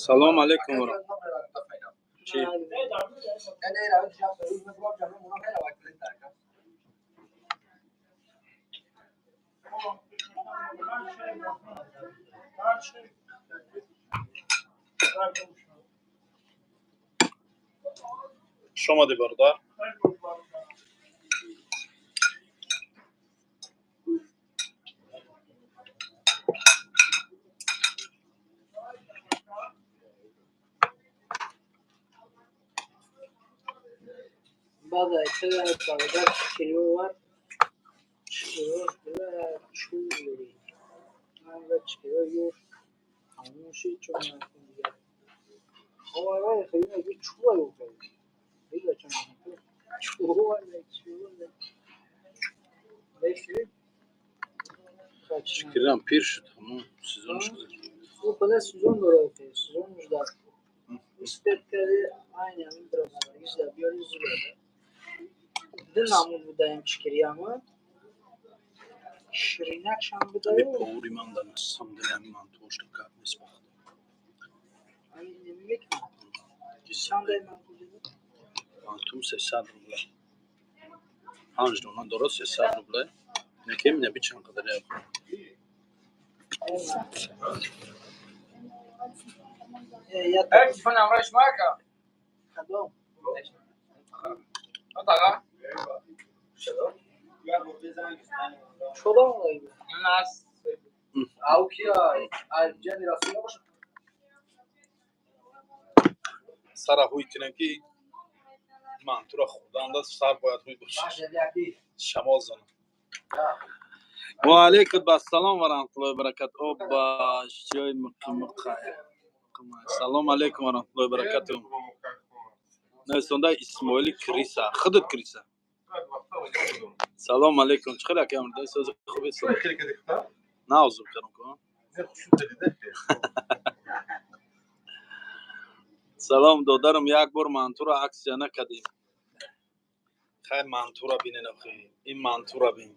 Салом алейкум. Чӣ? Хуш омадӣ, бародар. Баъд бародар чикири овард, чикири чури хомӯши Чикирам пир шуд, сезонаш гузашт. Сезон дорад, сезонаш дар успеть карди, айни ҳамин баромадагиш биёри, зуд ду намуд будаем чикирияма, ширинакшам будаю. Повари ман дар самом деле ҳамин мантуошто гап нест, ба Худо. Мекунам, чандай манту? Мантум 300 рубля, панҷ дона дорад, 300 рубля. Некем неби чанд қадар як. Телефон ҳамроҳи шумо, ака? Кадом? Отаға. Чодам? Нас. Ау кия? Ҷани Расул набошад? Сара ҳуй кунем, ки мантура хӯрданда сар бояд ҳуй бошад, шамол занам. Ва алейкум ассалом ва раҳматуллоҳи баракат. Оба, чой муқимуқай. Салом алейкум ва раҳматуллоҳи баракату. Нависонда Исмоили Криса, худат Криса. Салом алейкум, чӣ хел, ака? Сози хуби? Навзур кардам ку. Салом, додарам, як бор мантура акция накардем. Хай, мантура бинен, охи, ин мантура бин,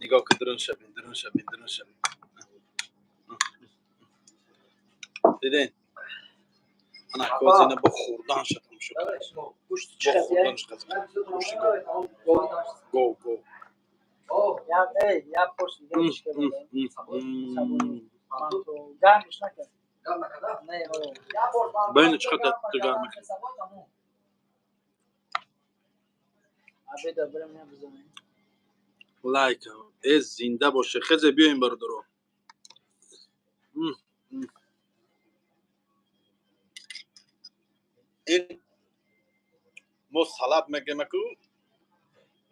нигоҳ ки, дурунша бин, дурунша бин, дурунша бин. Диден, ана козина бо хӯрдан ша тамошо кар, бо хӯрданш гӯшти гов, гов, гов. Як порс дига. Гармиш накард. Байна, чӣ қадар гарм мекунад. Обеда бирем, бизанем. Лайк э, зинда боше. Хезе, биёем, бародаро. Ин мо салат мегем аку,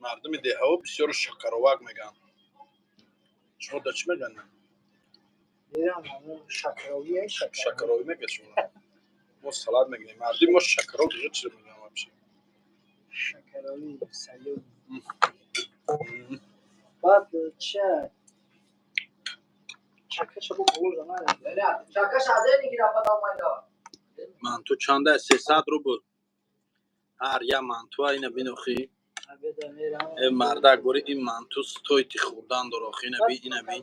мардуми деҳаҳо бисёр шакаровак мегӯянд. Шумо да чӣ мегӯянд? Шакаровӣ мегӯяд шумо. Мо салат мегӯем, мардуми мо шакаров. Дига чиро мегӯям вообще? Шакаровӣ, салют. Баъд ча, чакаша бо положа. Чакаша адени гирафа. Манту чанда? 300 рубл ҳар як мантуа. Ина бинохи, э мардак, бори ин манту стоит хӯрдан дора, охи. Ина би, ина би,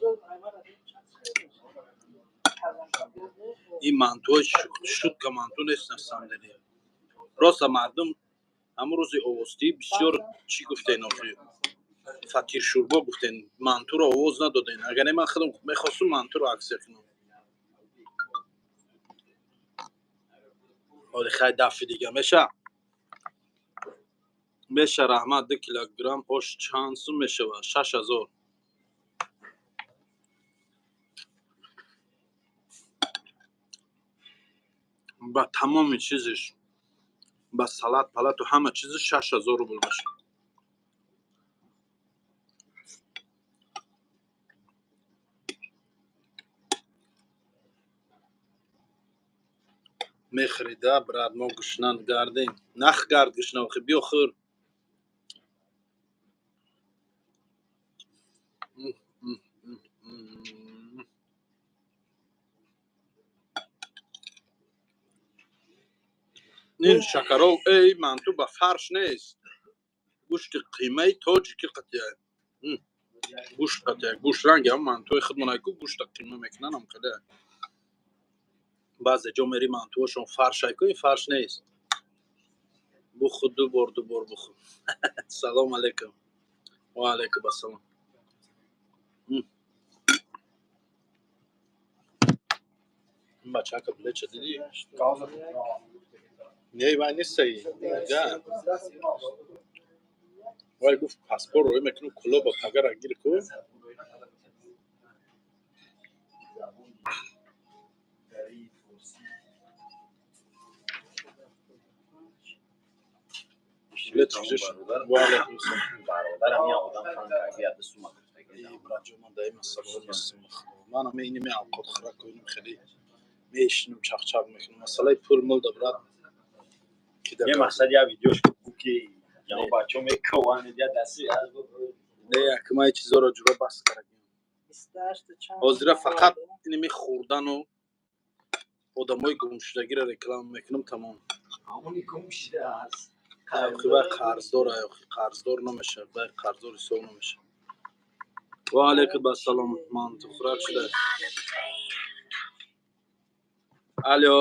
ин мантуҳои шутка, манту нест на самом деле. Роста, мардум ҳамун рӯзи овозтӣ бисёр чӣ гуфтен, охи, фатиршӯрбо гуфтен, мантуро овоз надоден. Агар не, ман худам мехостум мантуро акция кунам. Ҳоли хай, дафъи дига меша, меша. Раҳмат. 2 килограмм ош чанд сум мешавад? 6000. Ба тамоми чизиш, ба салат палату ҳама чизиш 6000 рубл мешавад. Мехӯрида, брат? Мо гушна гардем. Нах, гард гушна, охи, биё, хӯр. Ин шакаров, эй, манту ба фарш нест, гӯшти қимаи тоҷики қатия, гӯшт қатия, гӯшт ранги ҳам мантуи худмон ку, гӯшта қима мекунанд, ам қадар. Баъзе ҷо мери, мантуошон фаршай ку, ин фарш нест. Бухӯ, ду бор, ду бор бухӯ. Салом алейкум. Ва алейкум ассалом. Ин бачака билеча дидӣ? Не, вай нестаи. Вай гуфт, паспорт роӣ мекунам, кулоба пагара гир ку. Билет чизе шуд? Ва алейкум ассалом. Бародарам, я одам фан карди, я сума. Браҷо, ман даима салом ҳастам. Ман ҳама иними авқот хӯрак кунем, хеле мешинам, чақчақ мекунам. Масъалаи пул мул да, брат. Не, мақсад я видеош ку ки я бачо мекованид, я даси аз. Не, якма ин чизоро ҷура бас карагем. Ҳозира фақат иними хӯрдану одамои гумшудагиро реклама мекунам, тамом. Охи, вай қарздор, охи, қарздор намешавад, вай қарздор ҳисоб намешавад. Ва алейкум ассалом, мантухӯрак шуда. Алё.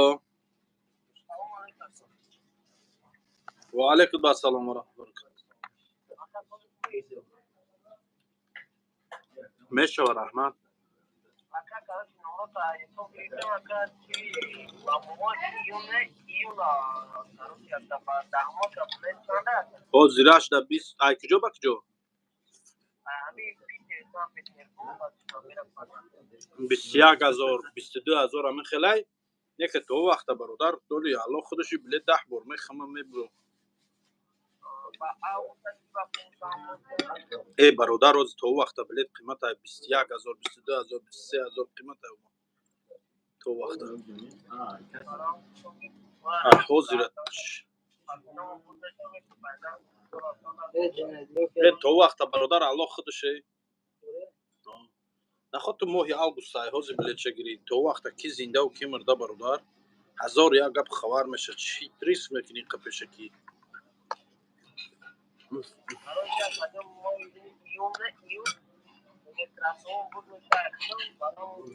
Ва алейкум ассалом ва раҳматуллоҳи. Мешава, раҳмат. Ҳозираш да 20, ай куҷо ба куҷо? 21 000, 22 000, ҳамин хелай. Не ки то вақта, бародар, доли алло худаши билет 10 бор мехама, мебуро. Э, бародар, ҳозир то вақта билет қимата 21 000, 22 000, 23 000 қимата то вақта. Ҳозира э то вақта, бародар, алло худаше. Наход ту моҳи август ай ҳозир билетша гирӣ, то вақта ки зиндаву ки мурда, бародар, ҳазор як гап хабар мешавад. Чӣ риск мекунӣ қа пешакӣ?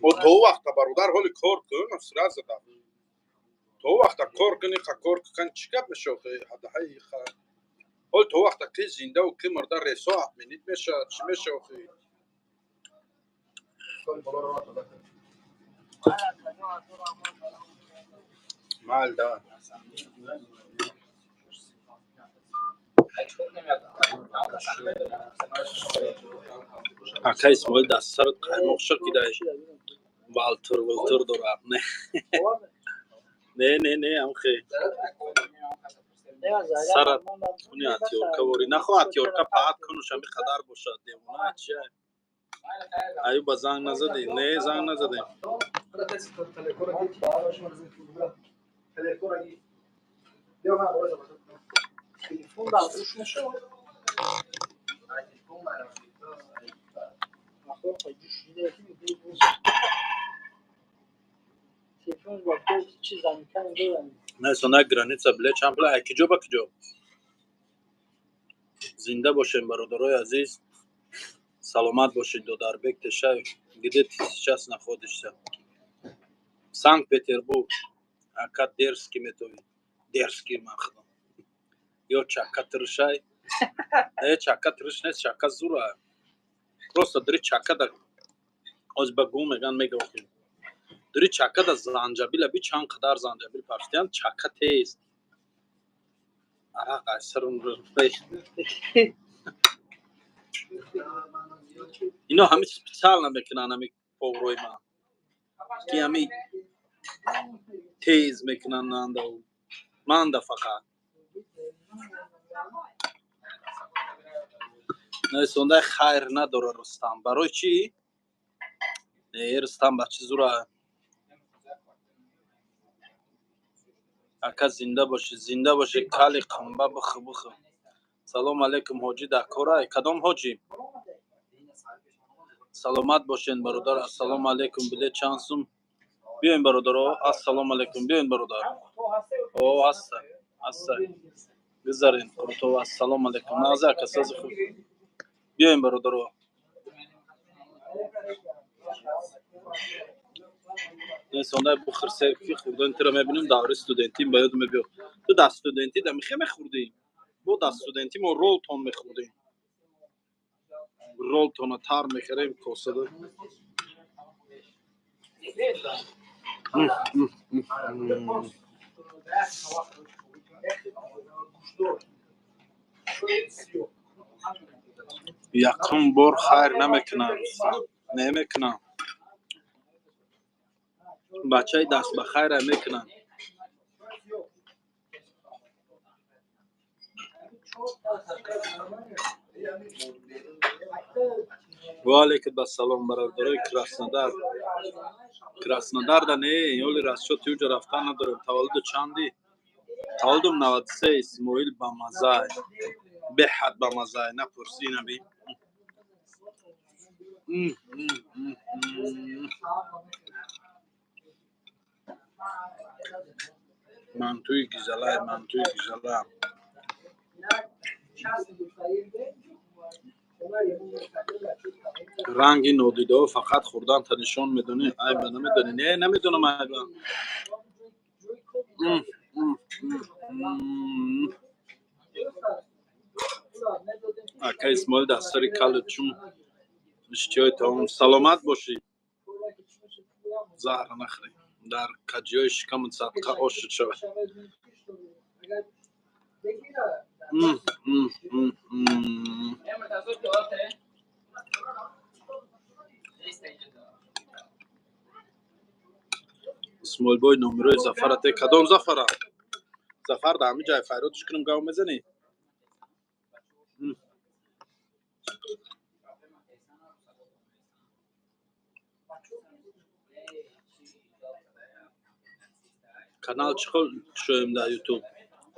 О, то вақта, бародар, ҳоли кор кун, сразу да. То вақта кор кунӣ, қа кор кун, чӣ гап мешавад? Ҳол то вақта ки зиндаву ки мурда, рейсо отменить мешавад, чӣ мешавад? Майли, давай. Ака Исмоил, дар сарат қаймоқ шуд, ки дай валтур вултур дорад. Не, не, не, не, амхе. Сарат куни отвёртка ворӣ. Нахо отвёртка паҳат кунуш ҳами қадар бошад. Девона чия? Аюба, занг назадӣ? Не, занг назадем. Телефон дар гӯш мешавад? Телефон ба чи замикани дорам. Не, сона граница билет чанд пул? Ай куҷо ба куҷо? Зинда бошем, бародарои азиз. Саломат бошед, Додарбек Тешаев. Где ты сейчас находишься? Санкт-Петербург. Ака, дерзкий метови. Дерзкий махно. Ё чака тиршай. Э, чака тирш нест, чака зура. Просто дри чака да оз ба гум меган, мега охи. Дри чака да занҷабила би, чанд қадар занҷабил парфтиян, чака тез. Арақ ай сарум. Ино ҳами специально мекунанд, ҳами поврои ман. Ки ҳами тез мекунанд нанда манда фақат. Несондай хайр надора Рустам. Барои чӣ? Не, Рустам бачи зура. Ака, зинда бошӣ, зинда бошӣ, кали қумба бихӯ, бихӯ. Салом алейкум, ҳоҷӣ дар корай? Кадом ҳоҷӣ? Саломат бошен, бародар. Ассалому алейкум, билет чанд сум? Биёен, бародаро. Ассалому алейкум, биёен, бародар. О, ҳаста, ҳаста. Гузарен, Қуртов. Ассалому алейкум. Нағз, ака, сози хуб. Биёен, бародаро. Несондай бухӯр, серки хӯрдани туро мебинем, давраи студентим ба ёдам мебиёд. Ту дар студентӣ да михе мехӯрдӣ? Бо дар студентӣ мо ролтон мехӯрдем. Ролтона тар мехӯрем косада. Якум бор хайр намекунам, Рустам, намекунам. Бачаи даст ба хайра мекунам. Ва алайкум ассалом, бародарои Краснодар. Краснодарда не, ёли расчоти уҷа рафтан надорем. Таваллуду чанди? Таваллудум 93. Исмоил бамазай. Беҳад бамазай, напурси наби. Мантуи гизалай, мантуи гизала. Ранги нодидаҳо фақат хӯрданта нишон медонӣ, айба намедонӣ. Не, намедонам айба. Ака Исмоил, дар сари калу чун иштиҳои таом, саломат бошӣ. Заҳра нахӯрӣ. Дар каҷиҳои шикамат садқа ошуд шавад. Исмоилбой, номерои Зафара те. Кадом Зафара? Зафар дар ҳамин ҷай файродш кунам, гав мезанӣ? Канал чӣ хел кушоем дар Ютуб?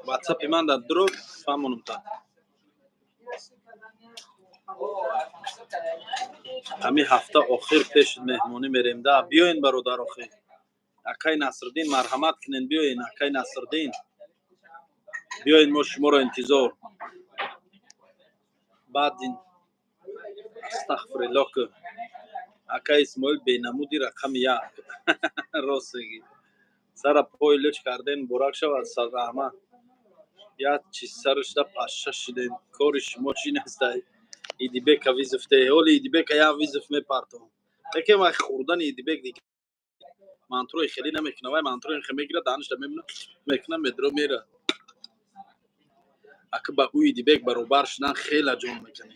Ватсапи ман дар дуро фаҳмонам та. Ҳамин ҳафта охир пеш меҳмонӣ мерем да. Биёен, бародар, охир. Акай Насриддин, марҳамат кунен, биёен, акай Насриддин. Биёен, мо шуморо интизор. Баъд ин астағфириллоҳ ку. Акай Исмоил бенамуди рақами як. Рост мегӣ. Сара пой луч карден, муборак шавад, раҳмат. Як чиз сарашда пашша шудем. Кори шумо чӣ нестай? Идибека вызов те. Ҳоли Идибека як вызов мепартом. Лекин вай хӯрдани Идибек дигар мантурои хеле намекуна. Вай мантурои хе мегирад, даҳанашда мемона, мекуна, медро мера. Ака ба ӯ Идибек баробар шудан хела ҷон мекунӣ.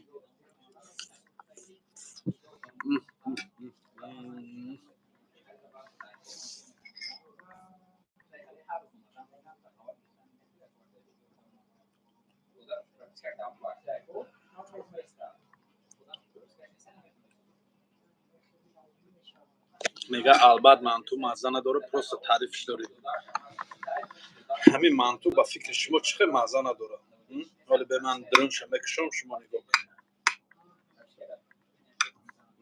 Мега, албат манту мазза надорад, просто таърифш доред. Ҳамин манту ба фикри шумо чӣ хел мазза надорад? Ҳоле бе ман дурунша мекушом, шумо нигоҳ кунед.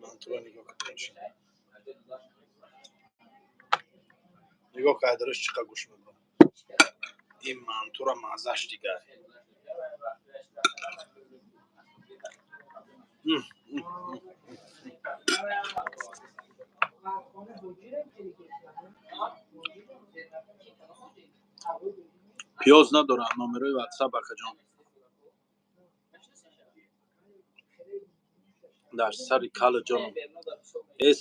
Мантуро нигоҳ кун, дурунша. Нигоҳ кун, айдараш чӣ қадр гӯш мебарад. Ин мантура маззаш дигар. Пиёз надорам. Номерои ватсап, акаҷон. Дар сари калу ҷоном. Э,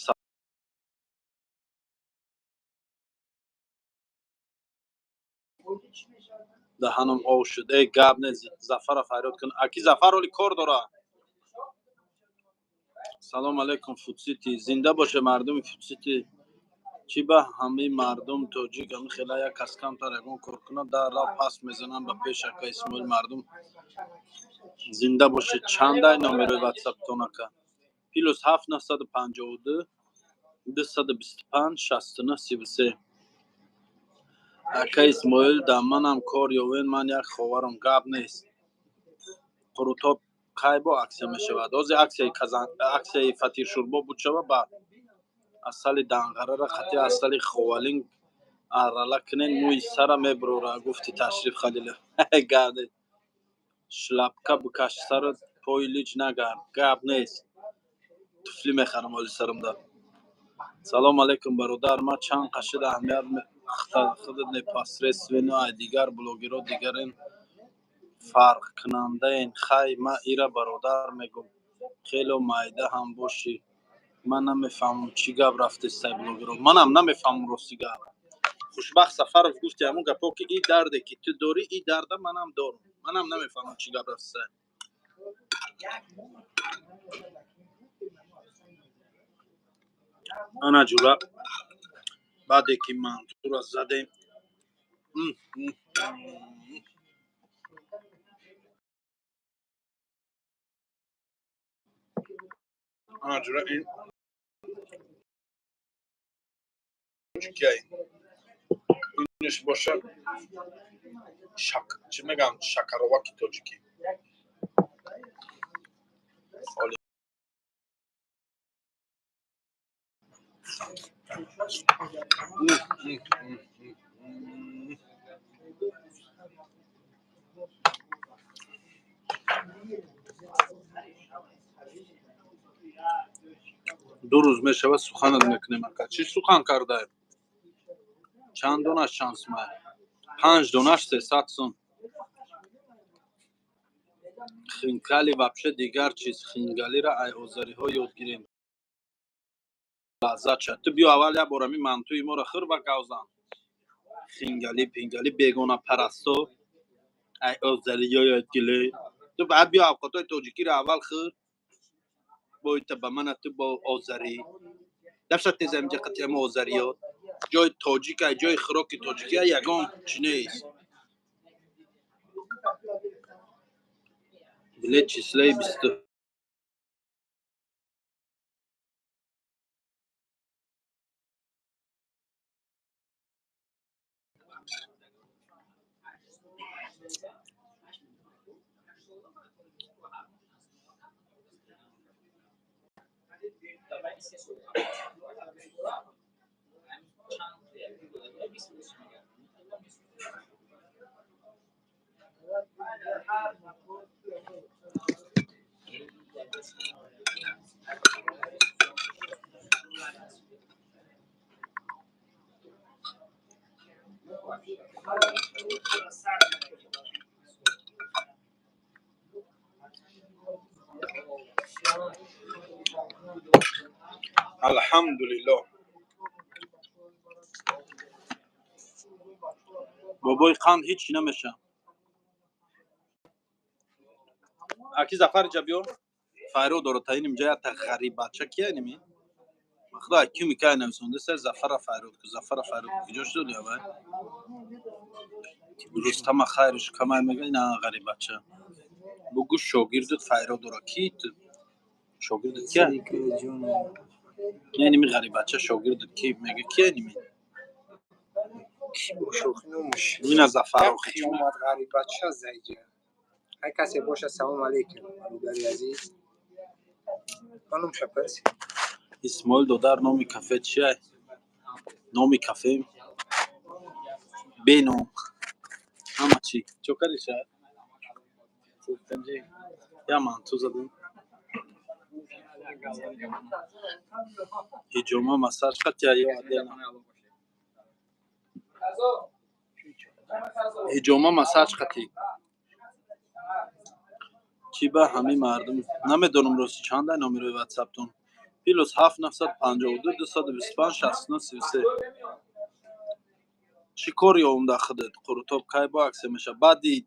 даҳанам ов шуд. Э, гап не, Зафара фарёд кун. Аки Зафар ҳоли кор дора. Салом алейкум, Фудсити. Зинда боше мардуми Фудсити. Чӣ ба ҳамаи мардум тоҷик ҳамин хела як кас камтар ягон кор кунад, дар рав пас мезананд ба пеш. Ака Исмоил, мардум зинда бошед. Чандай номерои ватсаптон, ака? +7 952 225 69 33. Ака Исмоил, да манам кор ёвен, ман як ховарам. Гап нест. Қурутоб кай бо аксия мешавад? Ҳозир аксияи фатиршӯрбо буд, шава. Баъд асали данғарара қатъи асали ховалинг аррала кунен, мӯи сара мебурора, гуфти Ташриф Халилов. Гап нест. Шляпка бикаш сарат, пои лич нагард. Гап нест, туфли мехарам ҳоли сарамда. Салом алейкум, бародар. Ман чанд қашид аҳамият худат непосредственно ай дигар блогерҳо дигарин фарқкунандаен. Хай, ман ира бародар мегӯм, хело майда ҳам бошӣ. Ман намефаҳмам, чӣ гап рафтестай блогерҳо. Манам намефаҳмам, рости гап. Хушбахт Сафаров, гуфти ҳамун гапҳо, ки и дарде, ки ту дорӣ, и дарда манам дорам. Манам намефаҳмам, чӣ гап рафтестай. Ана ҷура, баъде ки мантура задем, ана ҷура, ин тоҷикияй, инш боша, чӣ мегӯям, шакароваки тоҷикӣ. Олӣ. 2 рӯз мешавад, суханат мекунем, ака. Чӣ сухан кардаем? Чанд донаш чанд сумай? Панҷ донаш 300 сум. Хинкали вообще дигар чиз. Хингалира ай озариҳо ёд гирем, лаззат шад. Ту биё, аввал як бор ами мантуи моро хӯр ва гавзан. Хингали пингали, бегонапарасто, ай озариҳо ёд гирӣ. Ту баъд биё, авқотҳои тоҷикиро аввал хӯр. Бойта ба мана ту бо озарӣ дафша теза инҷа қати ама озариёт. Ҷои тоҷика, ҷои хӯроки тоҷикия ягон чи нест. Билет числаи бисту алҳамдулиллоҳ. Бобои қанд ҳеҷ чӣ намеша. Аки Зафар, иҷа биё, файро дора та иним ҷа якта ғариббача кия иними. Худо, ки микай нависонда са: «Зафара файрод ку, Зафара файрод ку». Куҷо шуд явай? Рустама хайрш камай мега. Ина ғариббача бугу, шогирдут файро дора. Ки ту, шогирдут кия? Не, иними ғариббача шогирдут ки мега? Кия иними? Ки бошохи номаш? Ина Зафар. Як қиёмат ғариббача зайҷа. Ҳар касе боша, салом алейкум, бародари азиз. Ман номша пурсид. Исмоил додар, номи кафе чия? Номи кафе беном, ҳама чӣ. Чо кардӣ, ша? Я манту задем. Ҳиҷома, массаж қатия ё отдельно? Ҳиҷома, массаж қатӣ. Чӣ ба ҳамин мардум намедонам, рости. Чандай номерои ватсаптон? +7 952 225 69 33. Чӣ кор ёвумда худат? Қурутоб кай бо аксия меша? Баъди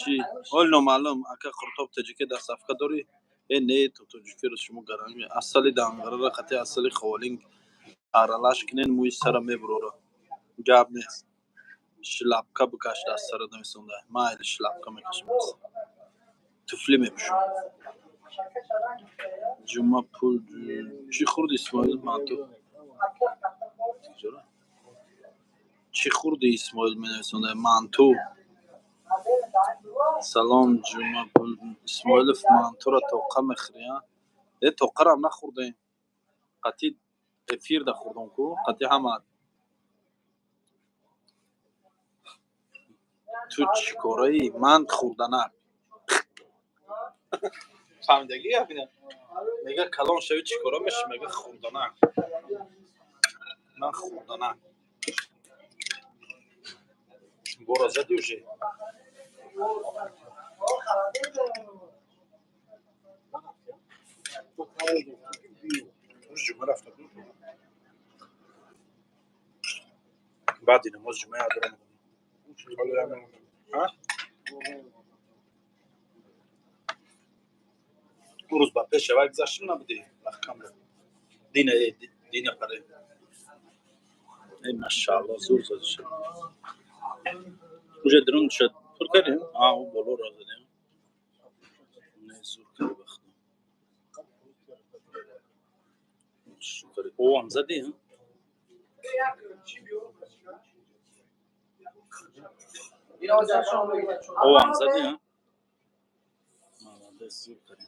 чӣ, ҳол номаълум. Ака, қурутоб тоҷике доставка дорӣ? Э, не, то тоҷикиро шумо гаранг. Асали данғарара қати асали ховалинг аралаш кунен, мӯи сара мебурора, гап нест. Шляпка бикаш даст сара нависонда. Майли, шляпка мекашам, туфли мепӯшам. Ҷума пул чӣ хӯрди, Исмоил? Манту чӣ хӯрди, Исмоил менависонда. Манту. Салом, Ҷума пул. Исмоилов, мантура тоқа мехӯри? А э, тоқарам нахӯрдем, қатъи эфирда хӯрдам ку, қатъи ҳама. Ту чӣ кораӣ? Ман хӯрданак. Фаҳмидагӣ гап ина? Мега, калон шави, чӣ кора мешӣ? Мега, хӯрданак. Мекунанд хӯрдана. Бора зади уже. Ҷумъа рафта буд. Баъди намози ҷумъа ядро. Он рӯз ба пеш аввал гузаштем, набудӣ, маҳкам дина дина паре. Эй, машаалло, зур зада шуд. Уже дрон шуд, пур кардем. А, ӯ болоро задем. Не, зур карди, ба худо. Шукр. Овам задӣ? Овам задӣ? Молодец, зур кардӣ.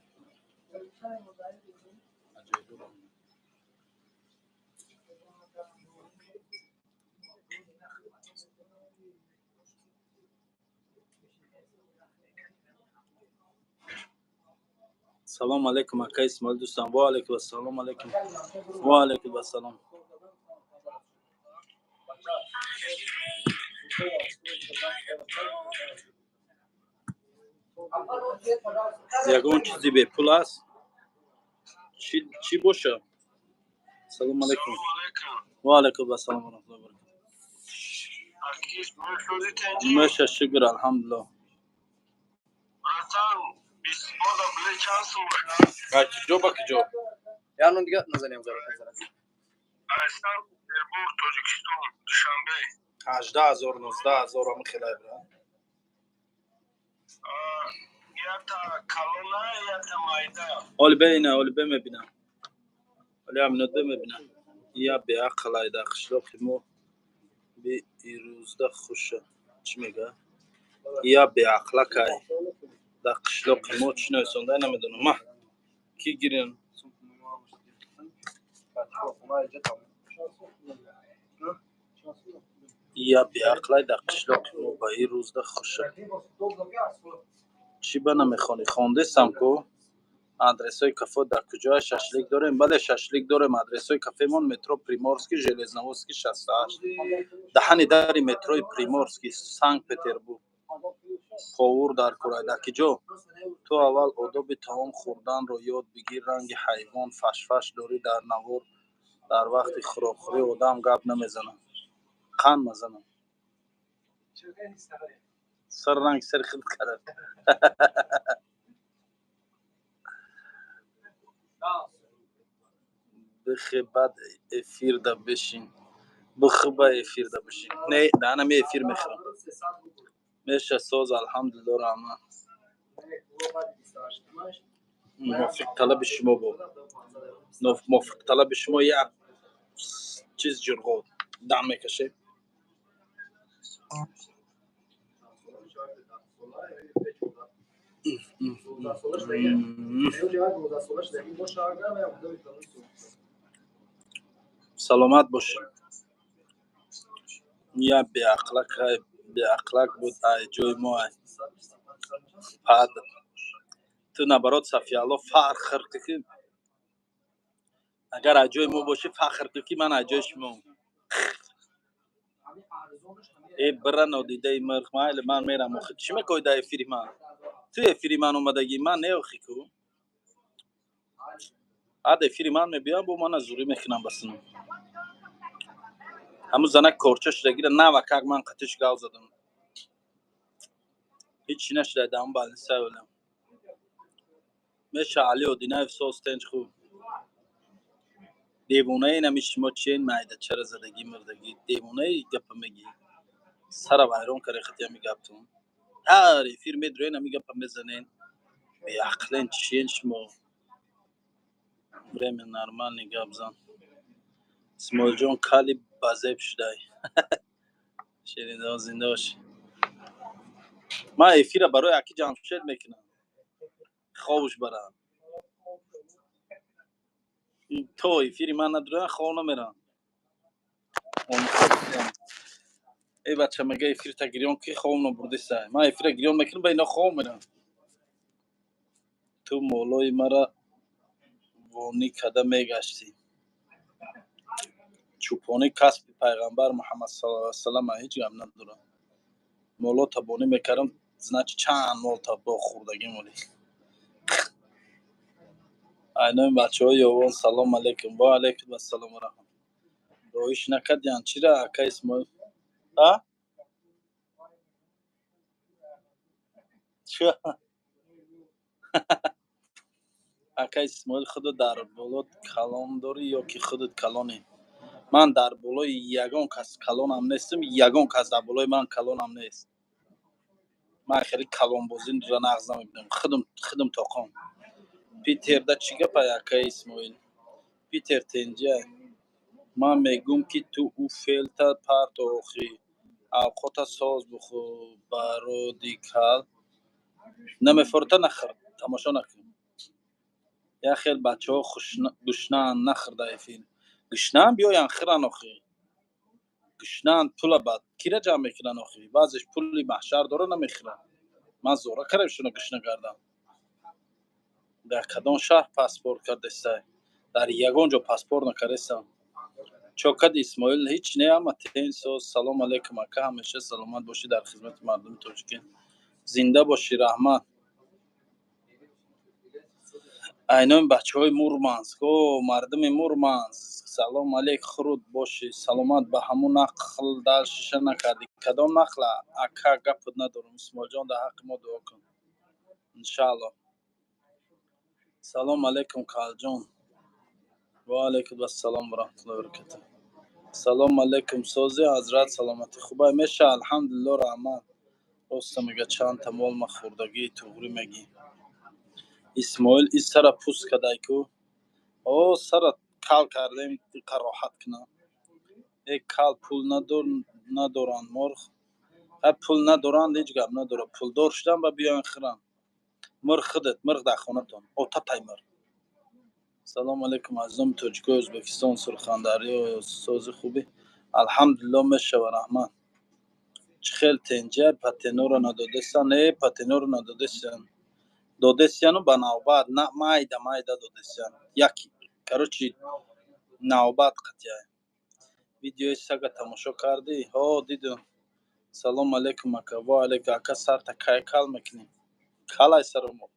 Аҷоиб. Салом алейкум, ака Исмоил, дӯстам. Ва алейкум ассалом алейкум. Ва алейкум ассалом. Ягон чизи бепул аст? Чӣ боша? Салом алейкум. Ва алейкум ассалом ва раҳматуллоҳи ва баракатуҳ. Меша, шукр, алҳамдулиллоҳ. А киҷо ба киҷо? Яъне дига назанем зара. 18 000, 19 000, ҳама хелай, бра. Оли бе, ина, оли бе мебинам. Оли ҳаминот бе мебинам. Я беақлай, дар қишлоқи мо би ирӯзда хуша. Чӣ мега? Я беақлакай. Дар қишлоқи мо чӣ нависонда, намедонам. Ма ки гирем? Я беақлай, дар қишлоқи мо ба ин рӯзда хуша. Чӣ ба намехонӣ? Хондесам ку. Адресҳои кафе дар куҷоа? Шашлик дорем? Бале, шашлик дорем. Адресҳои кафемон: метро Приморский, Железноводский, 68, даҳани дари метрои Приморский, Санкт Петербург. Повур дар кора дар киҷо? Ту аввал одоби таом хӯрданро ёд бигир, ранги ҳайвон фашфаш дорӣ дар навор. Дар вақти хӯрокхӯрӣ одам гап намезанад, қанд мазанад. Сар ранг сари худ кард. Бихе, баъд эфирда бишин. Бихӯ, ба эфирда бишин. Не, даҳанами эфир мехӯрам. Меша, соз, алҳамдулилло, раҳмат. Мувофиқ талаби шумо бо мувофиқ талаби шумо як чиз ҷурғот дам мекашем. Саломат бошед. Я беақлак, беақлак буд, ай ҷои мо ай. Пад ту наоборот, Сафиалло, фахр ки агар аз ҷои мо бошӣ, фахр кун, ки ман аз ҷои шумо. Э, бира, нодидаи мирх, майли, ман мерам. Охи, чӣ мекоҳӣ дар эфири ман? Ту эфири ман омадагӣ, ман не, охи ку. Ад эфири ман мебиям, бо мана зурӣ мекунам ба синам. Ҳамун занак корча шудагира навакак ман қатиш гав задам. Ҳичи нашуда дар ҳамун больница олам. Меша, Али Одинаев, соз, тенч, хуб. Девонаи нами шумо чиен, майда чара задагӣ мурдагӣ? Девонаи, гапа мегӣ. Сара вайрон каре хати ҳами гаптон. Ҳар эфир медроен, ҳами гапа мезанен. Беақлен, чиен шумо? Время нормальный гап зан. Исмоилҷон, кали базеб шудай. Шириндо, зинда бошӣ. Ман эфира барои аки Ҷамшед мекунам. Хобуш барам. То эфири ман надроян, хоб намерам. Эй, бача, мега эфирта гирён ки хоб набурдисай. Ман эфира гирён мекунам, ба ино хоб мерам. Ту молои мара вонӣ када мегаштӣ. Чӯпонӣ касби пайғамбар Муҳаммад саллаллоҳу алайҳи васаллам, ҳеҷ гап надорад. Моло табонӣ мекардам, значит, чанд мол бо хӯрдагим. Оли айнои бачаҳои ёвон, салом алейкум. Ва алейкум ассалом ва раҳмат. Роиш накардиян чира, ака Исмоил? А чӣ, ака Исмоил, худат дар боло калон дорӣ ё ки худат калонӣ? Ман дар болои ягон кас калонам нестам, ягон кас дар болои ман калонам нест. Ман хеле калонбозиро нағз намебинам, худам худам тоқом. Питерда чӣ гапай, акаи Исмоил? Питер тенҷа. Ман мегӯм, ки ту ӯ фелта парто, охӣ, авқота соз бихӯр, бароди кал намефорта, нахӯр, тамошо накун. Як хел бачаҳо гушнаанд, нахӯрда эфир. Гушнаанд, биёянд хӯранд, охӣ. Гушнаанд, пула бад кира ҷамъ мекунанд, охӣ. Баъзеш пули маҳшар дора, намехӯранд. Ман зора кардам, шуна гушна кардам. Дар кадом шаҳр паспорт кардестай? Дар ягон ҷо паспорт накардестам. Чокади, Исмоил? Ҳеҷ не, ама тенсоз. Салом алейкум, ака, ҳамеша саломат бошӣ, дар хизмати мардуми тоҷикӣ зинда бошӣ, раҳмат. Айнои бачаҳои Мурманск, о мардуми Мурманск, салом алейк, хуруд бошӣ, саломат. Ба ҳамун нақл дал шиша накардӣ? Кадом нақла, ака? Гапат надорам. Исмоилҷон, дар ҳаққи мо дуо кун, иншааллоҳ. Салом алейкум, калҷон. Ва алейкум ассалом ва раҳматуллоҳи ва баракатуҳ. Салом алейкум, сози, ҳазрат, саломатӣ хубай? Меша, алҳамдулилло, раҳмат. Роста мега, чандта мол ма хӯрдагӣ, туғрӣ мегӣ. Исмоил, и сара пӯст кадай ку? О, сара кал кардем, иқа роҳат кунам. Э, кал, пул надоранд, мурғ. Ҳай, пул надоранд, ҳеҷ гап надорад. Пулдор шудан ба биёян хӯранд. Мурғ худат, мурғ дар хонатон. Отатай мурғ. Салом алейкум, азизони тоҷикои Ӯзбекистон, Сурхандарё, сози, хубӣ? Алҳамдулилло, мешава, раҳмат. Чӣ хел, тенҷа? Патеноро надодесан? Э, патеноро надодесиян. Додесияну ба навбат, на майда майда додесиян. Як, короче, навбат қатъия. Видеои сага тамошо кардӣ? Ҳо, дидам. Салом алейкум, ака. Ва алейкум. Ака, сарта кай кал мекунӣ? Калай саро мо.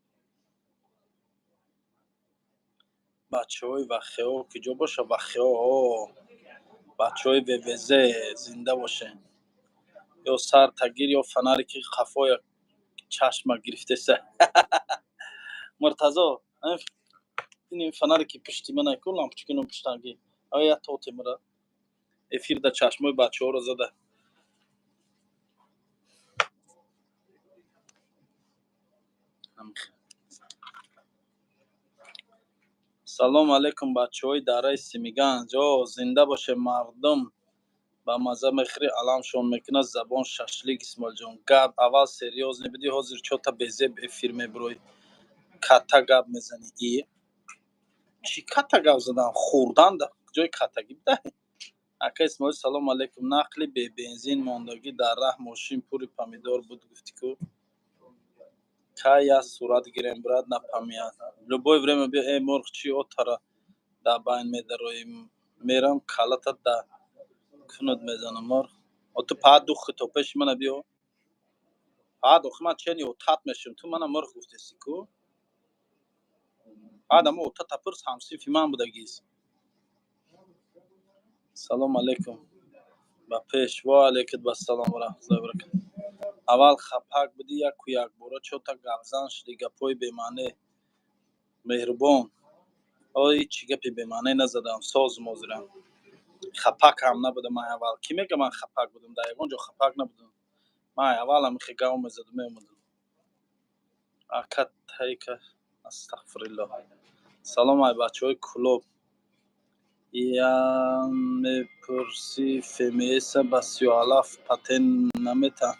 Бачаҳои Вахео куҷо боша? Вахео, о бачаҳои ВВЗ, зинда бошен. Ё сар тагир, ё фонарики қафоя чашма гирифтеса. Муртазо, ин фонарики пушти мана ку, лампочкино пуштанги. Ая тоте мара. Эфирда чашмои бачаҳоро зада. Салом алейкум, бачаҳои дараи Симиганҷ. О, зинда боше, мардум ба мазза мехӯри, аламшон мекунад забон шашлик. Исмоилҷон, гап аввал серьёзный будӣ, ҳозир чота безеб эфир мебуроӣ, катта гап мезанӣ. И чӣ катта гап задан? Хӯрдан ҷои каттагӣ буда. Ака Исмоил, салом алейкум. Нақли бебензин мондагӣ дар раҳ, мошин пури помидор буд, гуфтӣ ку. Кай як сурат гирем, брат? Напамият, любое время биё. Э, мурғ, чӣ отара дар байн медароӣ? Мерам, калата да кунут мезанам, мурғ. О, ту паҳат духи то пеши мана биё. Паҳат, охи, ман чени отат мешавам. Ту мана мурғ гуфтеси ку. Баъд амо отата пурс, ҳамсинфи ман будагист. Салом алейкум, ба пеш. Ва алейкум ассалом ва раҳматуллоҳи ва баракатуҳ. Аввал хапак будӣ, яку якбора чота гапзан шудӣ, гапҳои бемаъне. Меҳрубон, ой, чӣ гапи бемаъне назадам, соз мозирам. Хапак ҳам набудам ман аввал. Кӣ мега ман хапак будам? Дар ягон ҷо хапак набудам. Ман аввал ҳамихе гав мезадам, меомадам. Ака тайка, астағфириллоҳ. Салом, ай бачаҳои Кӯлоб. Я мепурсӣ, ФМСа ба сиёҳалаф патент наметаҳанд?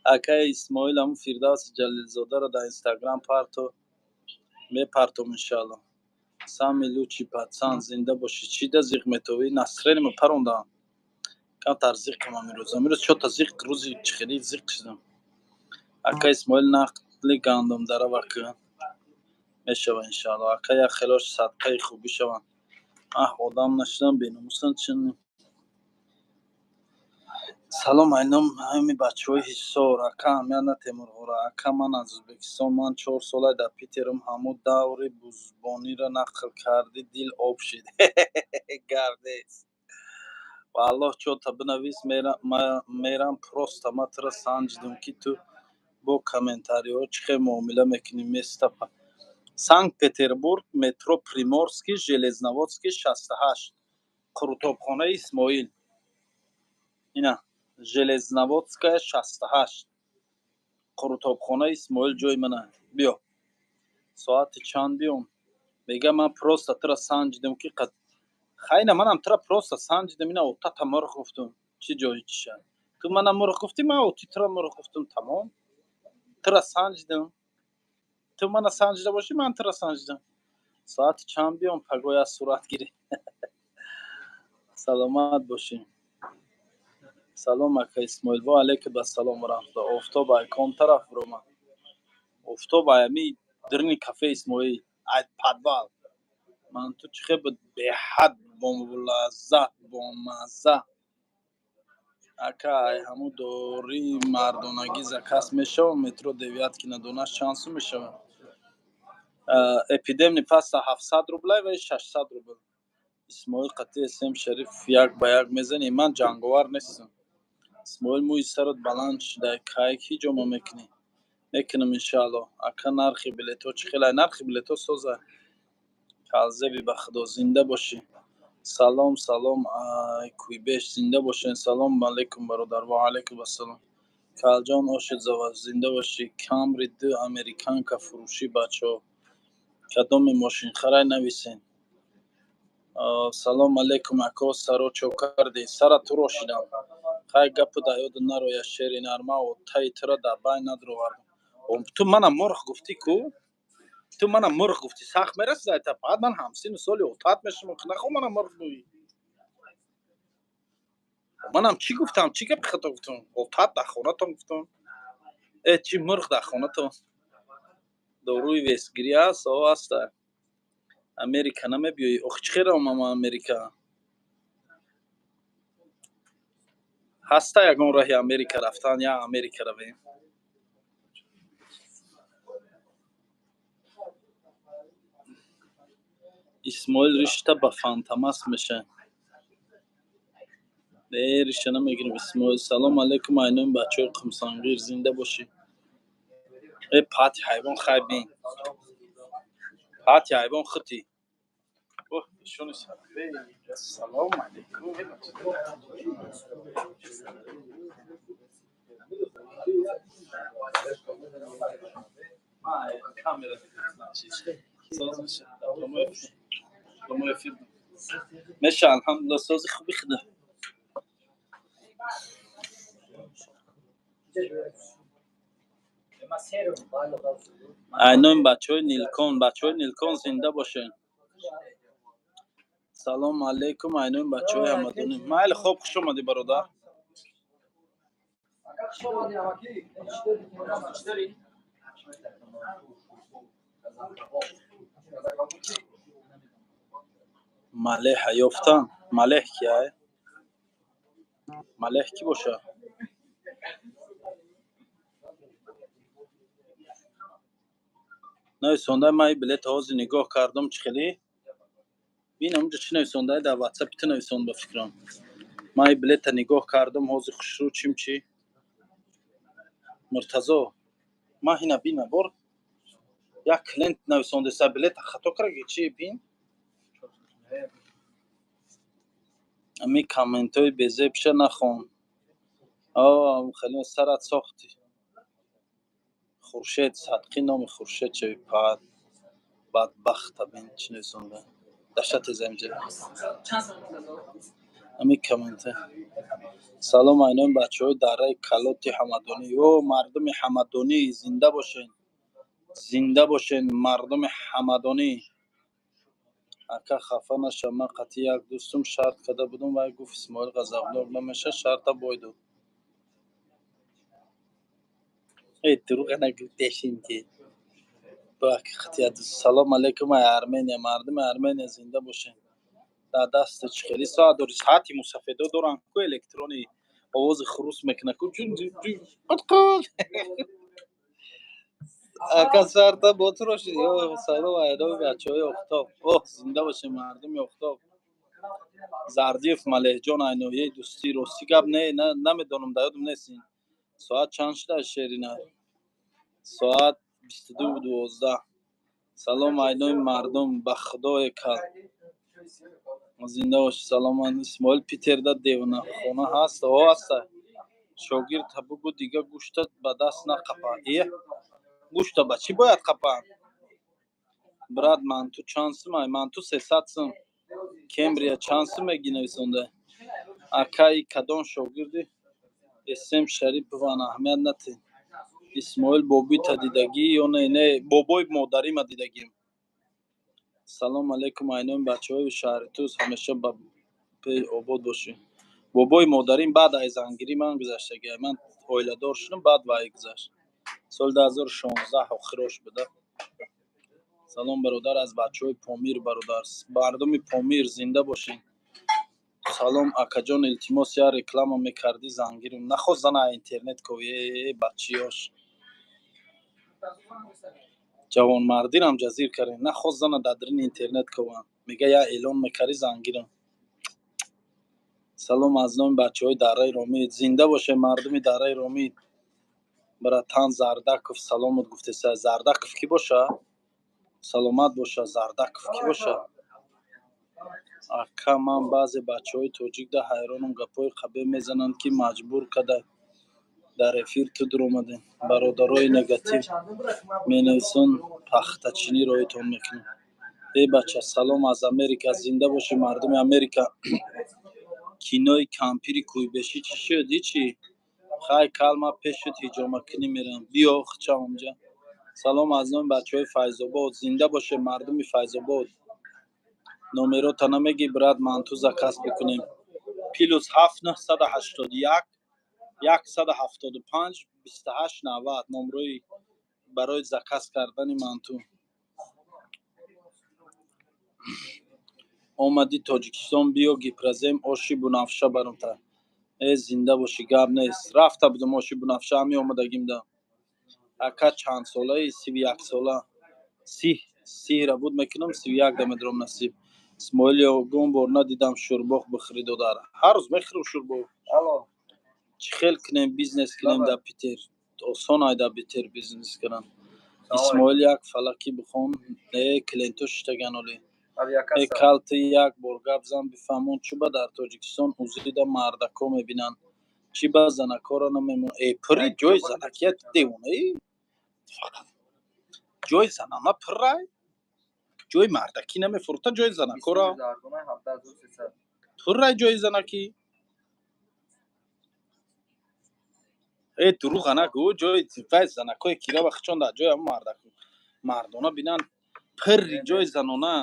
Акаи Исмоил, ҳамун Фирдавси Ҷалилзодаро дар Инстаграм парто. Мепартом, иншаалло. Самый лучший пацан, зинда бошӣ. Чӣ да зиқ метовӣ? Настроениема парондам, камтар зиқам амирӯз. Амирӯз чота зиқ, рӯзи чӣ хеле зиқ шудам. Ака Исмоил, нақли гандумдара вакӯ. Мешава, иншаалло. Ака, як хелош садқаи хубӣ шаванд. Аҳ, одам нашудам, беномусам чин. Салом айном ҳами бачаҳои Ҳисор. Ака, аҳамият на Темурғора. Ака, ман аз Ӯзбекистон, ман 4 сола дар Питерам. Ҳамун даври бузбониро нақл кардӣ, дил об шид. Гап нест. Валлоҳ, чота бинавис, мерам. Просто ма тура санҷидам, ки ту бо комментариҳо чӣ хел муомила мекунӣ. Место: Санкт Петербург, метро Приморский, Железноводский, 68, қурутобхонаи Исмоил. Ина, Железноводская, 68, қурутобхонаи Исмоил, ҷои мана. Биё. Соати чанд биём? Мега, ман просто тура санҷидам, ки хайна, манам тура просто санҷидам. Ина, отата мурғ гуфтум, чӣ ҷои чиша? Ту мана мурғ гуфтӣ, ман оти тура мурғ гуфтум, тамом. Тура санҷидам. Ту мана санҷида бошӣ, ман тура санҷидам. Соати чанд биём? Пагоҳ аз сурат гирӣ. Саломат бошӣ. Салом, ака Исмоил. Ва алайкум ассалом ва раҳматуллоҳ. Офтоб ай ком тараф биромад? Офтоб ай ами дирни кафе Исмоил, ай подвал. Ман ту чӣ хел буд? Беҳад болаззат, бомазза. Ака, ай ҳамун дории мардонагӣ заказ мешавад? Метро Девяткино донаш чанд сум мешавад? Эпидемни паста 700 рублай ва 600 рубл. Исмоил, қатъи см Шариф як ба як мезанӣ? Ман ҷанговар нестам. Исмоил, мӯи сарат баланд шуда, кай ки ҷома мекунӣ? Мекунам, иншааллоҳ. Ака, нархи билетҳо чӣ хел? Ай, нархи билетҳо соза. Калзеби, ба худо, зинда бошӣ. Салом, салом, ай Куйбеш, зинда бошен. Салом алейкум, бародар. Ва алайкум ассалом. Калҷон, ошид заваз, зинда бошӣ. Камри ду американка фурӯшӣ, бачаҳо, кадоме мошинхарай, нависен. Салом алейкум, ако, саро чо кардӣ? Сара туро шидам. Хай, гапу да ёду нароя, шери нарма, отаи тура дар байн надровардам. Ту мана мурғ гуфтӣ ку, ту мана мурғ гуфтӣ, сахт мерасид айта. Баъд ман ҳамсину соли отат мешавам, нахо мана мурғ гӯӣ. Манам чӣ гуфтам? Чӣ гапи хато гуфтам? Отат дар хонатон гуфтам. Э, чӣ, мурғ дар хонатон. Доруи весгирӣ ҳаст? О, ҳаста. Америка намебиёӣ? Охи, чӣ хел равам ман Америка? Ҳаста ягон роҳи Америка рафтан? Я Америка равем. Исмоил, ришта ба Фантамас меша. Э, риша намегирам, Исмоил. Салом алейкум, айноми бачаҳои Қумсангир, зинда бошӣ. Э, пати ҳайвон, хай бин. Пати ҳайвон хути. Оҳ, ишони. Салом алейкум. Камера соз меша. Прямой эфир меша, алҳамдулилла, сози хуби худа. Айноми бачаҳои Нилкон, бачаҳои Нилкон, зинда бошед. Салом алейкум, айноми бачаҳои Ҳамадонӣ. Майли, хоб, хуш омадӣ, бародар. Малеҳа ёфтан. Малеҳ ки ай? Малеҳ кӣ боша? Нависондай, ман билета ҳозир нигоҳ кардам, чӣ хеле. Бин, онҷо чӣ нависондай, дар ватсапи ту нависон, ба фикрам. Ман билета нигоҳ кардам ҳозир, хушрӯ чим чӣ. Муртазо, ман ҳина бина бор як клиент нависондеса, билета хато кардаги чи, бин. Ами комментҳои безебша нахон. О, хеле сарат сохтӣ. Хуршед, садқи номи Хуршед шави, бадбахта, бин чӣ нависонда. Даҳшат теза инҷа. Ами коммента. Салом, айноми бачаҳои дараи Калоти Ҳамадонӣ. Ё мардуми Ҳамадонӣ, зинда бошен. Зинда бошен, мардуми Ҳамадонӣ. Ака, хафа нашав, ман қатъи як дӯстум шарт карда будам, вай гуфт, Исмоил ғазабнок намешавад, шарта бой дод. Э, дурӯға нагӯ, дешинти. Салом алейкум, ай Армения, мардуми Армения, зинда бошен. Дар дасти чӣ хели соат дори? Саати мусафедо доранд ку, электрони, овози хурус мекунад ку. Қут-қут. Ака, сарта бо туро шид. Салом, айдоми бачаҳои Офтоб. Оҳ, зинда боше мардуми Офтоб. Зардиев Малеҳҷон, ай ноҳияи Дӯстӣ. Рости гап, не, намедонам, дар ёдам нест. Ин соат чанд шуда, Шерина? Соат 22:12. Салом, айноми мардум, ба худое кал зинда бошӣ, саломат. Исмоил, Питерда девонахона ҳаст? О, ҳаста. Шогирдта бугӯ, дига гӯшта ба даст нақапа. Е, гӯшта ба чӣ бояд қапанд? Брат, манту чанд сум? Ай манту 300 сум. Кембрия чанд сум меги, нависонда? Акаи, кадом шогирди Эсем Шарипован? Аҳамият натед. Исмоил, бобита дидагӣ ё не? Не, бобои модарима дидагим. Салом алейкум, айноми бачаҳои шаҳри Тӯс, ҳамеша ба обод бошед. Бобои модарим баъд ай зангирӣ ман гузаштагӣ. Ман оиладор шудам, баъд вай гузашт, соли 2016 охирош буда. Салом, бародар, аз бачаҳои Помир. Бародар, мардуми Помир, зинда бошед. Салом, акаҷон, илтимос, як реклама мекардӣ, зангирим. Нахост зана интернет ковӣ, э бачиёш ҷавонмардирам ҷазир кардем. Нахост зана дар дарини интернет ковам, мега як эълон мекардӣ, зангирам. Салом аз номи бачаҳои дараи Ромид. Зинда боше мардуми дараи Ромид. Братан, Зардаков саломат гуфтеса. Зардаков кӣ боша? Саломат боша. Зардаков кӣ боша? Ака, ман баъзе бачаҳои тоҷикда ҳайронам, гапҳои қабеҳ мезананд, ки маҷбур када дар эфир ту дуромадем. Бародарои негатив менависон, пахтачинӣ роҳитон мекунем. Э бача, салом аз Америка. Зинда боши, мардуми Америка. Кинои кампири кӯйбешӣ чӣ шуд? Ҳичи. Хай, калма пешуд, ҳиҷомакунӣ мерам. Биё, хчам онҷа. Салом аз номи бачаҳои Файзобод. Зинда боше мардуми Файзобод. Номерота намегӣ, брат, манту заказ бикунем? +7 981 175 28 90, номрои барои заказ кардани манту. Омадӣ Тоҷикистон, биё Гипрозем, оши бунафша баромта. Э, зинда бошӣ, гап нест, рафта будам оши бунафша, ҳами омадагимда. Ака, чандсолаи? 31 сола. Сиҳра буд мекунам, 31 да медорам, насиб. Исмоил, ягон бор надидам шӯрбох бихӯрӣ, додар. Ҳар рӯз мехӯрам шӯрбох. Чӣ хел кунем, бизнес кунем дар Питер? Осон ай дар Питер бизнес кардан. Исмоил, як фалакӣ бихон. Э, клиентҳо шиштаган олӣ. Э кал, ту як бор гап зан, бифаҳмон, чӣ ба дар Тоҷикистон УЗИда мардако мебинанд, чӣ ба занакҳоро намемонанд? Э, пурри ҷои занакия, девонаӣ? Фақат ҷои занона пуррай, ҷои мардакӣ намефурӯхта, ҷои занакҳоро пуррай, ҷои занакӣ. Э, дурӯға нагӯ, ҷои вай занакҳое ки рава хичон дар ҷои ҳамон мардак мардона бинанд, пирри ҷои занона.